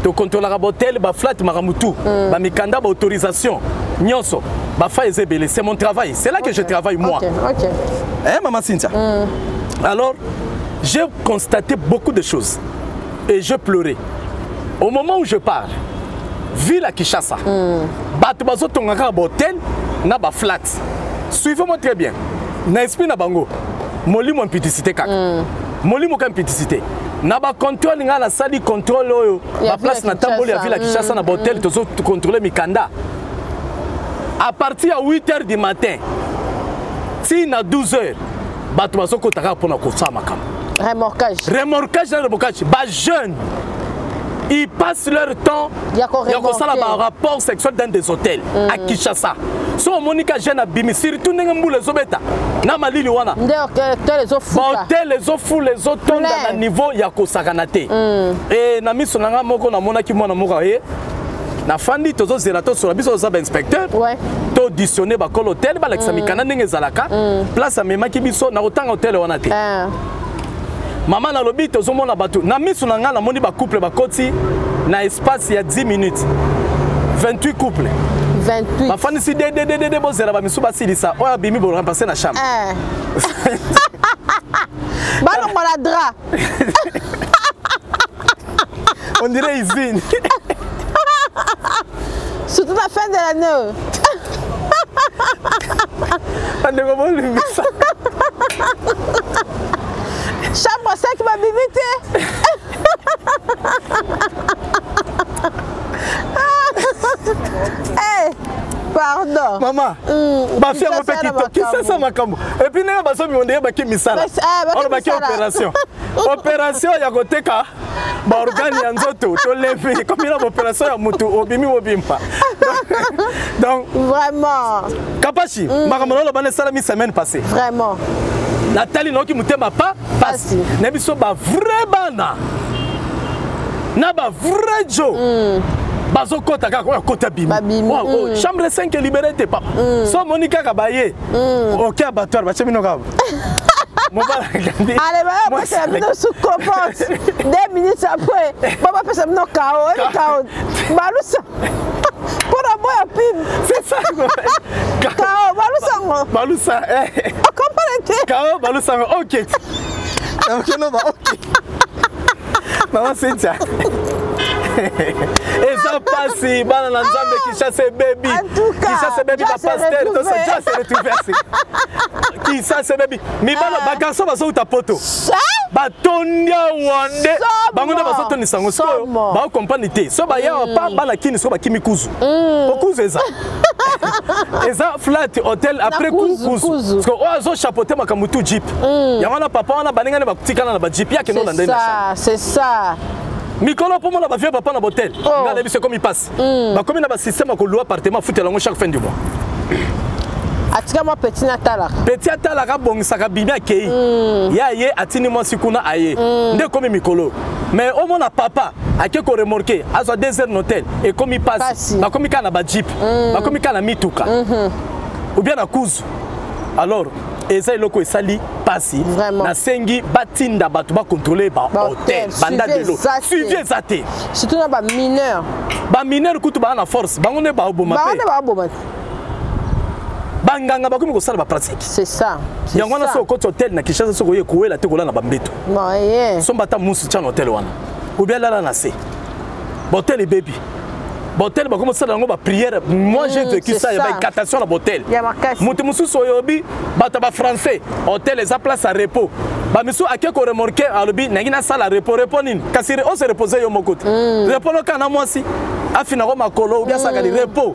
tokontrolaka bahotel, baflat, makambo tout, bamikanda, baautorisation nyonso, bafa eza ebele. C'est mon travail, c'est là que je travaille, moi. Eh, maman Cynthia, alors j'ai constaté beaucoup de choses et je pleurais. Au moment où je parle, ville à Kinshasa, bato bazotonga kaka bahotel na baflat. Suivez-moi très bien. Na esprit na bango, Molimo impudicité kaka. Molimo ka impudicité. Na ba contrôle nga nasali contrôle oyo Ya ba place ville ya na tamboli ya ville ya Kinshasa na ba hôtel tozo contrôler mikanda. À partir ya 8 heures du matin ti na 12 heures bato bazokota kaka mpona kosala makambo. Remorquage. Remorquage na remorquage. Ba jeunes ils passent leur temps Ya ko ya kosala remorquer. ba rapport sexuel dans des hôtels à Kinshasa. So omoni ka jeune abimi surtout ndenge mbula ezobeta na malili wana Nde hotel ezofuta. bahotel ezofula ezotonda Plein. na niveau ya kosakana te. E na miso na nga moko namonaki mwana moko aye nafandi tozozela tosola biso toza bainspecteur to auditionne bakolo hotel balakisa mikanda ndenge ezalaka place amemaki biso na kotanga hotel wana te. Mama nalobi tozomona bato na miso na ngai namoni bacouple bakoti na espace ya 10 minutes 28 couple 28 bafandisi dedededede bozela bamisu basilisa oyo abimi boremplace na chambre. Balongola drap. On dirait usine. Surtout la fin de l'année. Bandeko bolimbisa. Chambre 5 babimi te. Eh, pardon. Mama, bafi yango mpe kitoko kisasa makambo et puis ndenge bazobima ndenge baki misala Baki oyo baki misala. Opération opération ya koteka baorgane ya nzoto tolembi komi na baopération ya motu obimi mobimba donc vraiment Kapashi, makambo na oloba na esalami semaine passée. Vraiment. Natali nayoki motema pa pasi na biso bavrai bana na bavrai jo bazokɔta kaka oyo akɔta bimi. Oh, oh, chambre 5 elibere te papa so omoni kaka baye oke abattoir batie bino kaka mobala akandi. Ale bayopesela bino su compote 2 minutes après bo bapesa bino kao oyebi kao balusa mpona boya pime. C'est ça. Kao balusango. Balusa. Okomprendre te. Kao balusango ok okenoba ok mama Cynthia eza mpasi bana na Nzambe. Kinshasa ebebi, Kinshasa ebebi. Bapaster se retrouve asi Kinshasa ebebi mibala bagarçon bazouta poto batondi awa nde bango nde bazotondisa yango sikoyo baocomprendre te so bayawa pa bana kini sikoyo bakimi kuzu po kuzu eza flat hotel après kuzu kuzu oyo azochapeauté makambo tu jeep yango wana papa wana baningani batikana na bajeep yakende olanda ye na chambre. C'est ça. Mikolo mpo mona bavie papa na botel nga na biso ekomi mpasi bakomi na basystème ya kolouer appartement afutela yango chaque fin du mois. Atika mwa petit natalaka. Petit atalaka abongisaka bimi akei ye aye atindi mwasi kuna aye nde ekomi mikolo mais omona papa ake koremorquer azwa 2 heures na hotel ekomi pasi bakomi kaka na bajeep bakomi kaka na mituka ou bien na kuzu. Alors eza eloko esali pasi nasengi batinda bato bacontrôle bahotel banda lelo suivi eza te. Surtout na bamineur. Bamineur kutu baa na force bango nde baoboma. Bango mpe nde baoboma. Banganga bakomi kosala bapratique. C'est ça. Yango wana so okoti hotel na Kinshasa soki oye kowela te kolala na bambeto somba ata musu tia na hotel wana ou bien lala na se bahotel ebebi bahotel bakomi kosala yango baprière. Moi j'ai vécu ça ya baincantation na bahotel. Moto mosusu oyobi bato ya bafrançais hotel eza place ya repos bamisu ake koremorquer alobi nangi nasala repos repos nini kasi ose repose yo moko te repos noka na mwasi afinako makolo obi asalaka di repos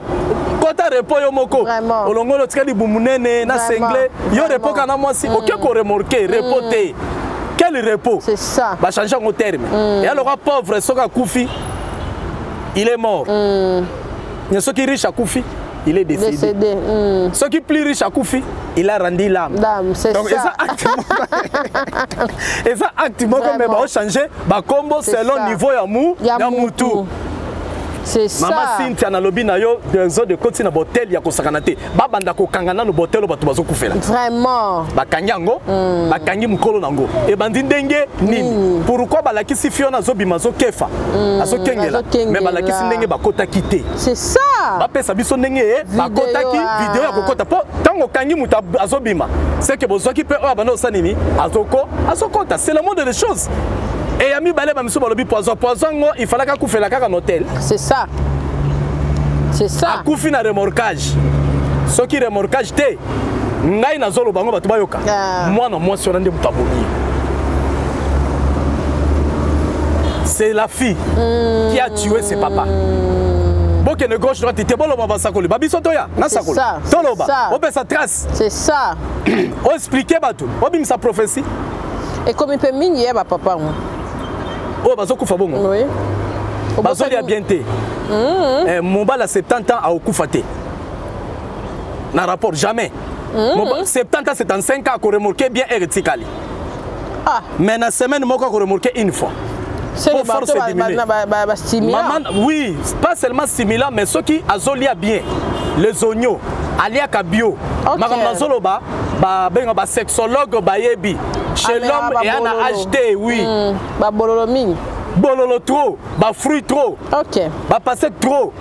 kota repos yo moko olongoli otika libumu nene na sengle yo repos kaka na mwasi oke koremorquer repos te quel repos. C'est ça. Bachange yango terme eya lokwa pauvre soki akufi il est mort mais soki riche akufi il est décédé, décédé. Soki plus riche akufi il a rendu l'âme. L'âme, c'est donc ça. Eza acte moko eza acte moko mais baochange bakombo selon niveau ya mu Ya ya mutu. C'est ça. Mama Cynthia nalobi na yo désordre ekoti na botel ya kosakana te babanda kokanga nano botel oyo bato bazokufela. Vraiment. Bakangi yango bakangi mokolo nango ebandi ndenge nini pourquoi balakisi fi wana azobima azokefa azokengela azokengela. Mais balakisi ndenge bakotaki te. C'est ça. Bapesa biso ndenge ye bakotaki video ya kokota mpo ntango okangi moto azobima c'est que bozwaki mpe oyo abanda kosala nini azoko azokota. C'est le monde des choses e ya mibale bamisu balobi poison poison yango il fallait akufela kaka na hotel. C'est ça. C'est ça. Akufi na remorquage soki remorquage te Ngai nazoloba yango bato bayoka. Ah. Mwana mwasi wana nde moto abomi ye. C'est la fille qui a tué ses papas. Bokende gauche droite te, boloba basakoli babiso toya nasakola toloba opesa trace. C'est ça. Oexplike bato, obimisa prophétie. Ekomi mpe mingi ya bapapa yango oyo bazokufa bongo. Oui. Bazolia bien te. Eh, mobali ya 70 ans akokufa te na rapport jamais. 70 ans, 75 ans akoremorke bien ere etikali. Ah. Mais na semaine moko akoremorke une fois. C'est force diminuer. Maman, oui, pas seulement similaire, mais ceux qui azolia bien, les oignons, aliaka bio. Okay. Makambo nazoloba, ba benga ba sexologue bayebi. Chez l'homme et ana HD, oui. Ba bololo mingi. Bololo trop, ba fruits trop. OK. Ba pastèque trop.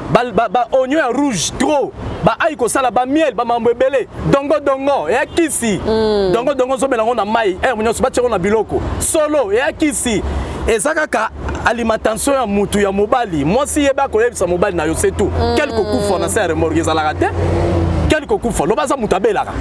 Ba ba, ba oignon ya rouge trop. Ba ayi kosala ba miel, ba mambo ebele. Dongo dongo, ya kisi. Dongo dongo zobela ngo na mai, eh nyonso ba na biloko. Solo, ya kisi. Eza kaka alimentation ya mutu ya mobali. Mwasi yeba koyebisa mobali na yo, c'est tout. Quelque kufa na se remorque ezalaka te. Quelque kufa, loba za mutu abelaka.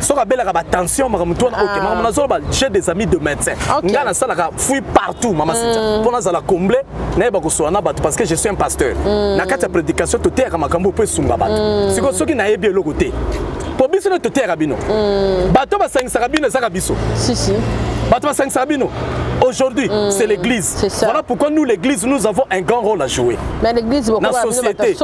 Soki abelaka ba tension makambo to wana, ok, makambo nazoloba, j'ai des amis de médecin. Nga nasalaka fuit partout, mama Cynthia. Mpo nazala comblé, nayeba kosola na bato parce que je suis un pasteur. Na kati ya prédication toteyaka makambo mpo esunga bato. Sikoyo soki nayebi eloko te, po biso nde toteyaka bino. Bato basangisaka bino ezaka biso. Si si. Bato basangisaka bino. Aujourd'hui, c'est l'église. Voilà pourquoi nous, l'église, nous avons un grand rôle à jouer. Mais l'église, la société.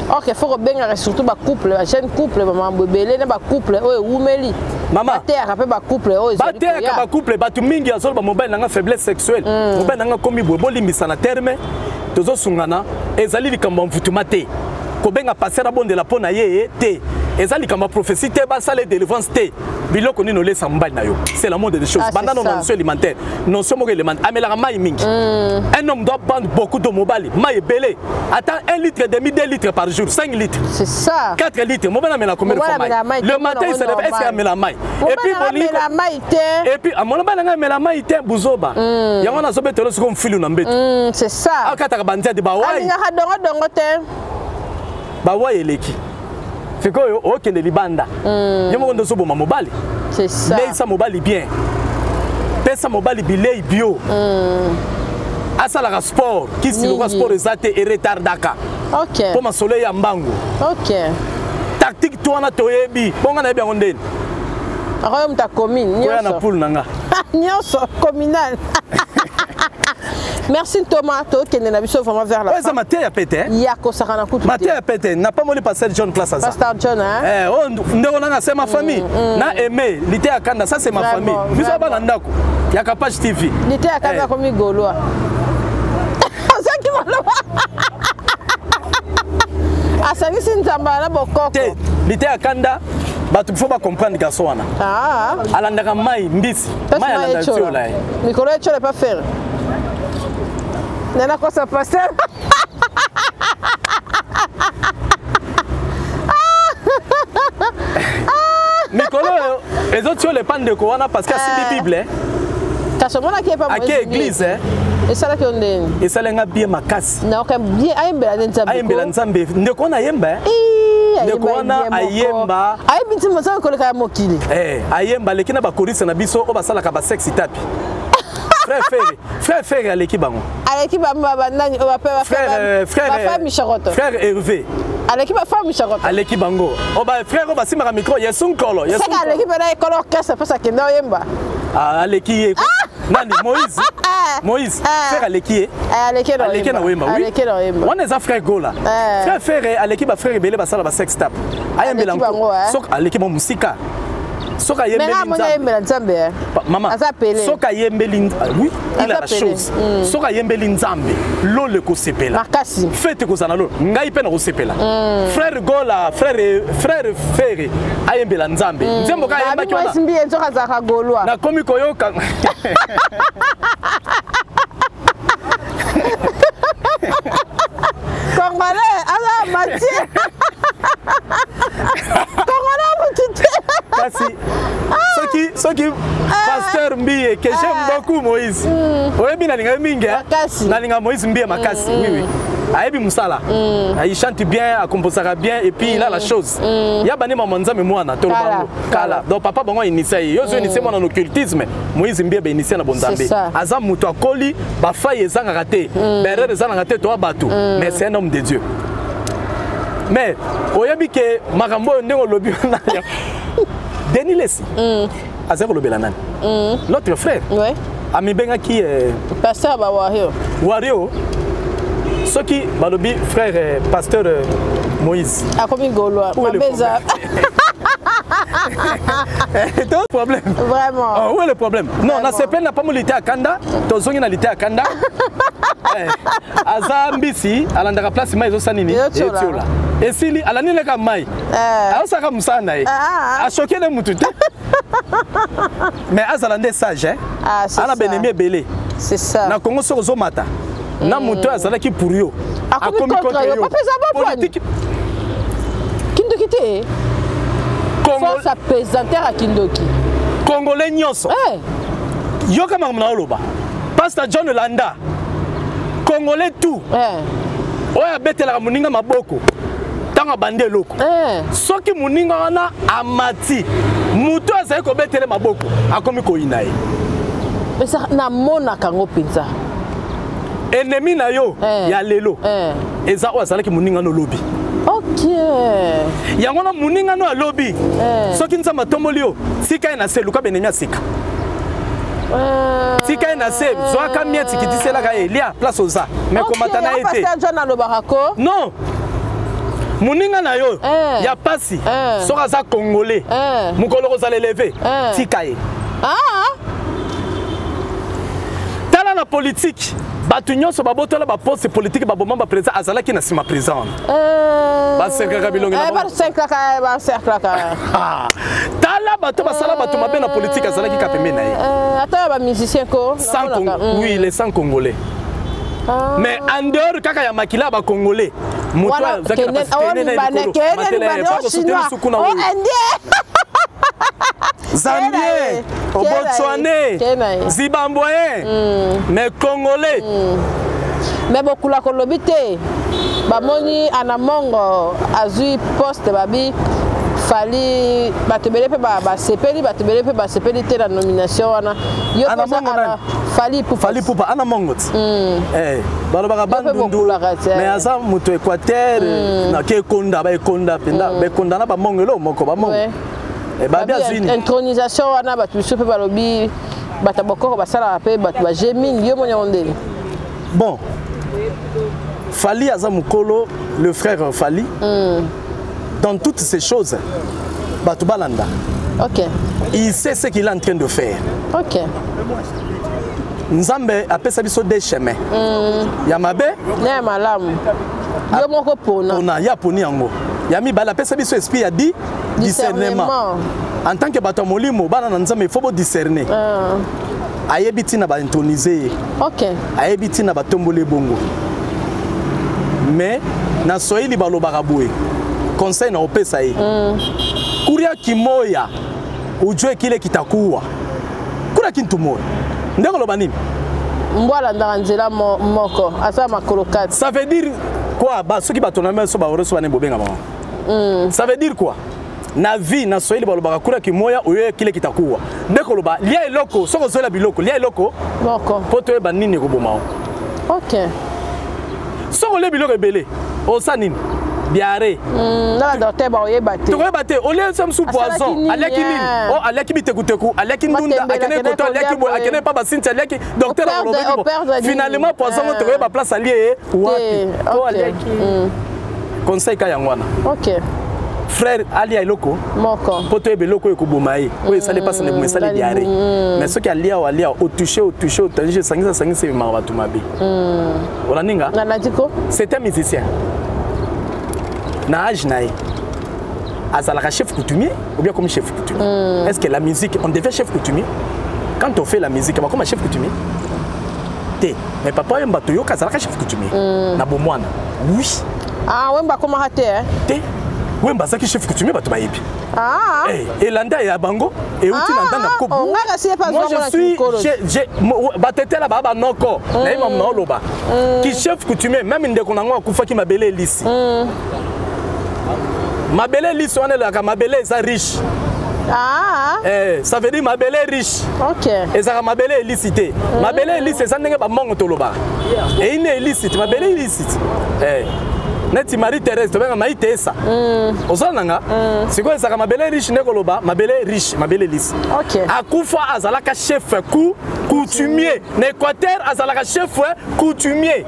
Ok, faut que surtout ba couple, ba jeune couple, ba mambo ebele na ba couple oyo ewumeli. Mama, bateyaka mpe ba couple oyo ezali bateyaka ba couple, bato mingi azoloba mobali nanga faiblesse sexuelle. Mobali nanga komi boye, bolimbisa na terme, tozosungana, ezali likambo ya mvutuma te. Kobenga pasteur abondela mpo na ye te. Eza likambo ya prophétie te, basala délivrance te. Biloko nini olesa mobali na yo? C'est la moindre des choses. Ah, Banda c'est na ça. notion alimentaire. Notion moko élémentaire. Amelaka mai mingi. Un homme doit prendre beaucoup de mobali. Mai ebele. Attends, 1 litre et demi, 2 litres par jour, 5 litres. C'est ça. 4 litres. Mobali amela combien de fois mai? Le matin, il se réveille, est-ce qu'il amela mai? Et puis, amela mai te. Et puis, mobali nanga amela mai te, buzoba. Yango na zobetelo siko mfilu na mbeto. C'est ça. Akataka bandia de bawai. Alingaka dongo dongo te. Bawai eleki. Sikoyo okende libanda. Yo moko ndoso boma mobali. C'est ça. Leisa mobali bien. Pesa mobali bilei bio. Asalaka sport, kisi loka sport eza te e retardaka. OK. Po masolo ya mbangu. OK. Tactique to wana toyebi. Bonga na yebi yango ndeni. Akoyo muta commune nyonso. Koya na poule nanga. Nyonso communal. Merci Thomas, tokende na biso vraiment vers la fin. Eza mateya pete. Ya kosaka na kutu. Mateya pete, na pas moli pasteur John place aza. Pasteur John hein. Eh, oh ndeko nanga c'est ma famille. Na aimé, liteya kanda, ça c'est ma famille. Biso bana ndako. Ya Kapage TV. Liteya kanda komi gaulois. Azaki maloba. Asangisi nzamba na bokoko. Te, liteya kanda bato faut ba comprendre garçon wana. Ah. Alandaka mai mbisi. Mai alanda tiola. Mikolo etiola pas faire. Nana kosa pasteur. Mikolo ezotiola epa ndeko wana parce que asimbi Bible. Kasi omonaki ye pa Ake église. Esalaki yo ndeni? Esalenga bien makasi. Nayoka bien ayembela nde Nzambe. Ayembela Nzambe. Ndeko wana ayemba. Ndeko wana ayemba. Ayebi nzembo Nzambe koleka ya mokili. Eh, ayemba aleki na bakoriste na biso oyo basalaka ba sexy tapi. Frère Ferre, frère Ferre aleki bango. Aleki ba ba nani ba ba frère frère ba femme Micharoto. Frère Hervé. Aleki ba femme Micharoto. Aleki bango. O ba frère ba simaka micro Yesu Nkolo, Yesu. Saka aleki ba na école orchestre pesa kenda oyemba. Ah aleki ye. Nani Moïse. Moïse, frère aleki ye. Aleki na Aleki na oyemba, oui. Aleki na oyemba. Wana eza frère Gola. Frère Ferre aleki ba frère ebele basala ba sex tap. Ayembela bango. Sok aleki mo musika. Soka yembeli nzambe. Nzambe. Maman. Aza pele. Soka yembeli oui, il a la chose. Soka yembeli nzambe, lole ko sepela. Makasi. Fete ko zana lolo, ngai pe na ko sepela. Frère Gola, frère frère Ferre ayembela nzambe. Nzembo ka yemba ki wana. Mbi enzo kazaka golwa. Na komi koyoka. Congolais, aza Mathieu. Congolais mutu te. Kasi soki soki pasteur Mbiye que j'aime beaucoup. pour Moïse. Oyebi nalinga ye mingi. Makasi. Nalinga Moïse Mbiye makasi. Oui oui. Ayebi musala. Il chante bien, akomposaka bien et puis il a la chose. Ya bane mama Nzambe mwana toloba Kala, yango. Kala. Donc papa bango initia ye. Yo zo initia mwana na occultisme. Moïse Mbiye ba initia na bonzambe. C'est ça. Aza mutu akoli ba faille ezangaka te. Ba erreur ezangaka te toa bato. Mais c'est un homme de Dieu. Mais oyebi ke makambo oyo ndenge olobi wana ya- Denis Lessi. Aza kolobela nani? Notre frère. Ouais. Amibengaki Pasteur ba Wario. Wario. Soki balobi frère pasteur Moïse. Akomi Gaulois. Où est le Mabeza. To problème. Vraiment. Oh, où est le problème? Non, na sepeli na pamoli te akanda, tozongi na lite akanda. Aza mbisi alandaka place mai ezosala nini? Ezotiola. Etiola. Esili alandi leka mai. Aosaka mosala na ye. Ashoke ne mutu te. Mais azala nde sage, hein? Ah, c'est Ana ça. benemi ebele. C'est ça. Na Congo soko ozomata. Na moto oyo azalaki pour yo. Akomi contre yo. Papa eza bon point. Politique Kindoki te. Force à pesanteur à Kindoki. Congolais nyonso. Yoka makambo na oloba. Pasteur John Landa. Congolais tout. Oyo abetelaka moninga maboko. Ntango abandi eloko. Soki moninga wana amati, moto azali kobetele maboko, akomi koyina ye. Pesa namonaka yango mpenza. Ennemi na yo ya lelo eza oyo azalaki moninga no lobi. Ok. Yango na moninga no alobi. Soki Nzambe atomboli yo, tika ye na se, luka benemi ya sika. Tika ye na se, zwaka mieti kitiselaka ye, lia place oza. Mais komata na ye te. Pasteur John alobaka ko? Non. Moninga na yo ya pasi, soki aza congolais, mokolo kozala élevé, tika ye. Tala na politique, bato nyonso babotola ba poste politique baboma ba président azalaki na nsima président wana. Baserkaka bilongi na bango. Baserklaka, baserklaka. Ah, tala bato basala bato mabe na politique azalaki ka pembeni na ye. Ata ya ba musicien ko. Sans Congo. Oui, les sans congolais. Mais en dehors kaka ya makila ya ba congolais. Moto Wana azalaki na kene- pasi oh, kene na Libanais, likolo. kene Matele, Libanais, bako oh, soteli Chinois, suku na oh, oyo. Indien. Zambien, Kena ye. Botswanais, Kena ye. Zimbabwéen, mais congolais. Mais bokula kolobi te. Bamoni ana mongo azui poste babi fali bato ebele mpe basepeli, bato ebele mpe basepeli te na nomination wana. Yo Ana mpoza Mongo ana nani? Fally Ipupa. Fally Ipupa ana mongo ti. Balobaka Yo mpe bandundu. bokulaka ti, eh. Mais aza moto Équateur, na ke ekonda, ba ekonda mpenza, ba ekonda na ba mongo eloko moko, ba mongo. Babi Babi azwi nini? Intronisation wana bato misusu mpe balobi bato ya bokoko basalaka mpe bato ba jeu mingi, yo moni yango ndenge? Bon, Fally aza mokolo, le frère Fally. Dans toutes ces choses, bato balanda. Il sait ce qu'il est en train de faire. Nzambe apesa biso des chemins. Ya mabe, Na ya malamu. Yo moko pona. Pona, ya poni yango. Ya mibale apesa biso esprit ya di discernement. Discernement. En tant que bato ya molimo, bana na Nzambe, il faut bo discerner. Ayebi ntina ba introniser ye. Ayebi ntina batomboli bongo. Mais na Swahili balobaka boye. Conseil na opesa ye. Kuria kimoya ujue kile kitakuwa. Kuna kintu moya. Ndeko loba nini? Mbwa alandaka nzela moko, aza makolo kati. Ça veut dire quoi? Ba soki bato na meso ba oroso bane bobenga bango. Ça veut dire quoi? Na vie na Swahili balobaka kura kimoya oyo kile kitakuwa. Ndeko loba lia eloko, soko zola biloko, lia eloko moko. Po toyeba nini ekoboma o. Soko lia biloko ebele, osa nini? Diarrhée. Na ba docteur ba oyeba te. Tokoyeba te, olie nse mosusu Asalaki poison, nini, aliaki nini? eh? Oh, aliaki bitekuteku, aliaki ndunda, Matembele, akende akende koto, aliaki kolia boye, boye. akende pa basinti, aliaki docteur Operde, alobaki bo. operde nini? Finalement poison ngo tokoyeba place alie ye wapi? Te, Po ok. aliaki. Conseil ka yango wana. Frère alia eloko moko. Po toyeba eloko oyo ekoboma ye. Oyo esali mpasi na eboma, esali diarrhée. Mais soki alia awa, alia awa, otouche, otouche, otouche, esangisa, esangisa, ebimaka bato mabe. Olandi nga? Nalandi ko? C'est un musicien. Na âge na ye, azalaka chef coutumier ou bien comme chef coutumier? Est-ce que la musique, on devient chef coutumier? Quand on fait la musique, on comme chef coutumier? Te. Mais papa Wemba toyoka azalaka chef coutumier. Na bomwana. Oui. Ah, Wemba akomaka te, hein? Te. Wemba azalaki chef coutumier, bato bayebi. Ah. Eh, elanda ya bango euti na ndanda Ah, oh, nga kasi ye mpe Moi, azwa je ngo na suis kimokolo. batetela baa banoko naye mamu naoloba ki chef coutumier, même ndeko nango akufaki mabele elisi. Mabele elisi wana elaka mabele eza riche. Ah. Eh, ça veut dire mabele riche. Ezalaka mabele elisi te. Mabele elisi eza ndenge bamongo tolobaka eyini elisi te, mabele elisi te. Eh, neti Marie Thérèse, tobenga Marie Tesa, ozala na nga. Sikoyo ezalaka mabele riche nde koloba mabele riche, mabele elisi. Akufa azalaka chef coutumier na Équateur, azalaka chef coutumier.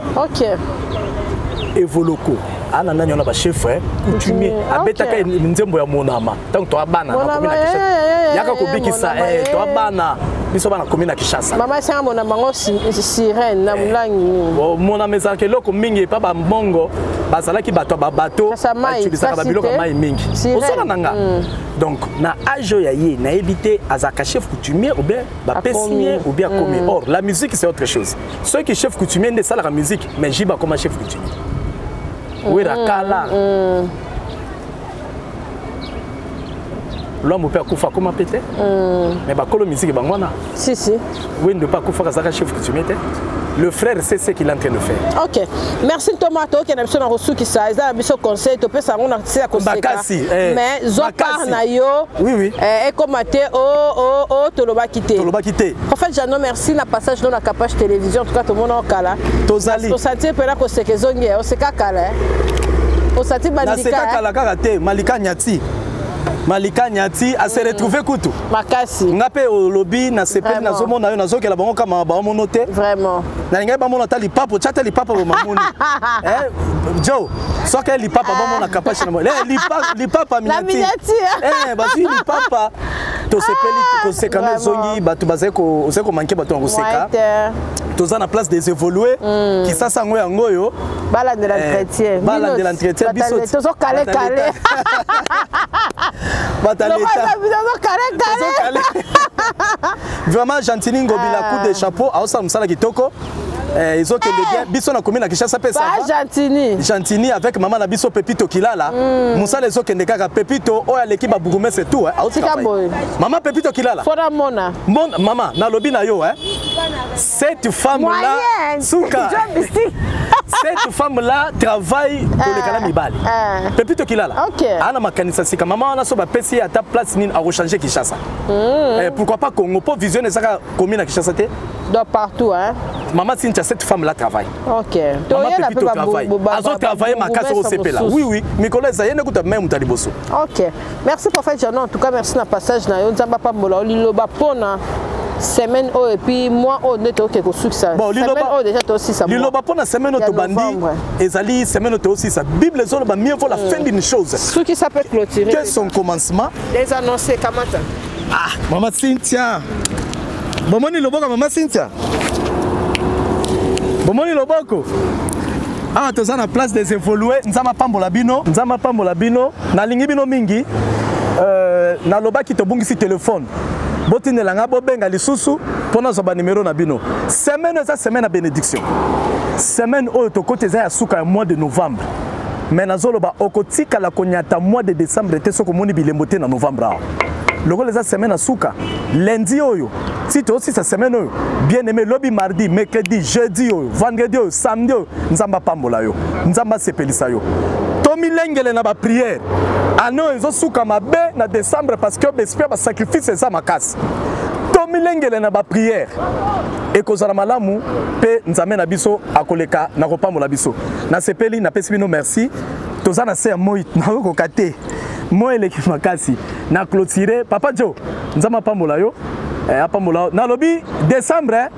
Evoloko ana nani wana, bachef coutumier. Abetaka nzembo ya monama ntango toa bana na Monama, komi na Kinshasa. Yaka kobikisa monama, toa bana, biso bana komi na Kinshasa. Mama esanga monama ngo sirène na molangi nini. Oh, monama ezalaka eloko mingi epa bambongo, bazalaki bato ya babato, Kasi ya mai, bautilisaka kasi babiloko ya te. mai mingi. Sirène. Osala na nga. Donc na age oyo ya ye, nayebi te azalaka chef coutumier ou bien bapesi Akomi. ye ou bien akomi. Or la musique, c'est autre chose. Soki chef coutumier nde esalaka musique, mais Jiba akoma chef coutumier, Wera kala, Lwambo mpe akufa, akoma mpe te. Mais bakolo musique bango wana. Si si. Wendo mpe akufaka, azalaka chef coutumier te. Le frère sait ce qu'il est en train de faire. Ok, merci Ntoma. Tokende biso na kosukisa, eza na biso conseil topesa yango na se ya koseka. Makasi, eh, Mais zwa part makasi. na yo. Oui. Ekoma te o tolobaki te. Tolobaki te. Prophète Jano, merci na passage no na Capage Télévision. En tout cas tomona okala. Tozali. Osanti mpena koseka ezongi, oseka kala, eh. Osanti bandika. Naseka kala kaka te. Malika Nyati, Malika Nyati ase retrouve kutu. Makasi. Nga mpe olobi nasepeli. Vraiment. Nazomona yo, nazokela bango kama baomono te. Vraiment. Nalingai bamona ata lipapa, otya te lipapa bomamoni. Eh, jo soki lipapa bamona Kapashe na eh, lipapa. La miniature. Eh, bazwi lipapa, tosepeli koseka nde Vraiment. ezongi. Bato bazali ozali komanke bato na koseka. Moyen te. Toza na place des évolués, Kisasa yango yango oyo. Balandela Eh, entretien. balandela entretien biso. Tozokale kale. Bato ya leta. Tozokale kale. Vraiment, Gentini Ngobila, coup de chapeau, aosala mosala kitoko. Eh, ezokende bien, biso na komi na Kinshasa mpe ça Ba va. Gentini. Gentini avec mama na biso Pepito Kilala, mosala ezokende kaka. Pepito oyo aleki babourgmestre tout, eh, aotika Tika pai. boye. Mama Pepito Kilala. Fona mona. Mon mama, nalobi na yo, eh. Cette femme là, Moyen. suka, John Bisti. cette femme là travaille koleka na mibali. Pepito Kilala ana makanisa sika. Mama wana so bapesi ye ata place nini, akochange Kinshasa. Eh, pourquoi pas Congo, mpo vision ezaka komi na Kinshasa te. Donc partout, hein. Mama Cynthia, cette femme là travaille. Mama Toyela Pepito mpe travaille, azotravaille makasi, osepela. Oui, mikolo eza ye nde kuta me moto ya liboso. Ok, merci prophète Jano. En tout cas merci na passage na yo. Nzambe apambola yo. Liloba mpona semaine oyo et puis mois oyo nde tokoke kosukisa. Bon, semaine oyo déjà tosisa mois. Liloba mpo na semaine oyo Ya tobandi novembre. ezali semaine oyo toosisa. Bible ezoloba: mieux vaut la fin d'une chose sukisa mpe clôturer que son commencement. Les annoncé kamata. Ah, mama Cynthia, bomoni loboko ya mama Cynthia, bomoni loboko. Awa toza na place des évolués. Nzambe apambola bino, Nzambe apambola bino. Nalingi bino mingi. Nalobaki tobungisi telefone, botindela nga, bobenga lisusu mpo nazwa banimero na bino. Semaine eza semaine ya bénédiction. Semaine oyo tokoti eza ya suka ya mois de novembre, mais nazoloba okotikala konyata mois de décembre te soki omoni bilembo te na novembre. Awa lokola eza semaine ya suka, lundi oyo ti toosisa semaine oyo, bien aimé, lobi mardi, mercredi, jeudi oyo, vendredi oyo, samedi oyo, Nzambe apambola yo, Nzambe asepelisa yo. Tomilengele na baprière. Année oyo ezosuka mabe na décembre parce que baesprit ya basacrifice eza makasi. Tomilengele na baprière, ekozala malamu mpe Nzambe na biso akoleka na kopambola biso. Nasepeli, napesi bino merci. Toza na se ya moi, nakokoka te, moi eleki makasi. Na clôture, papa Jo, Nzambe apambola yo, apambola yo. Nalobi décembre,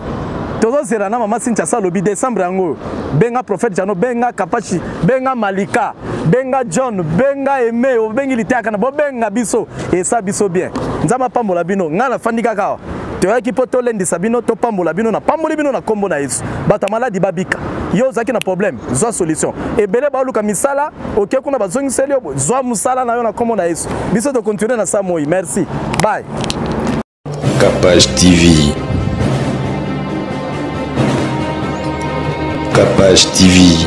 tozozela na mama Sintia sa alobi décembre yango oyo. Benga prophète Jano, benga Kapashi, benga Malika, benga John, benga Eme, obengi liteyaka na bobenga biso, esa biso bien. Nzambe apambola bino. Ngai nafandi kaka awa, toyaki mpo tolendisa bino, topambola bino. Napamboli bino na nkombo na Yesu. Bato ya maladi babika. Yo ozalaki na problème, zwa solution. Ebele baoluka misala, oke kuna bazongiseli yo, zwa mosala na yo na nkombo na Yesu. Biso tokontinue na sa moi. Merci, bye. Capage TV. Capage TV.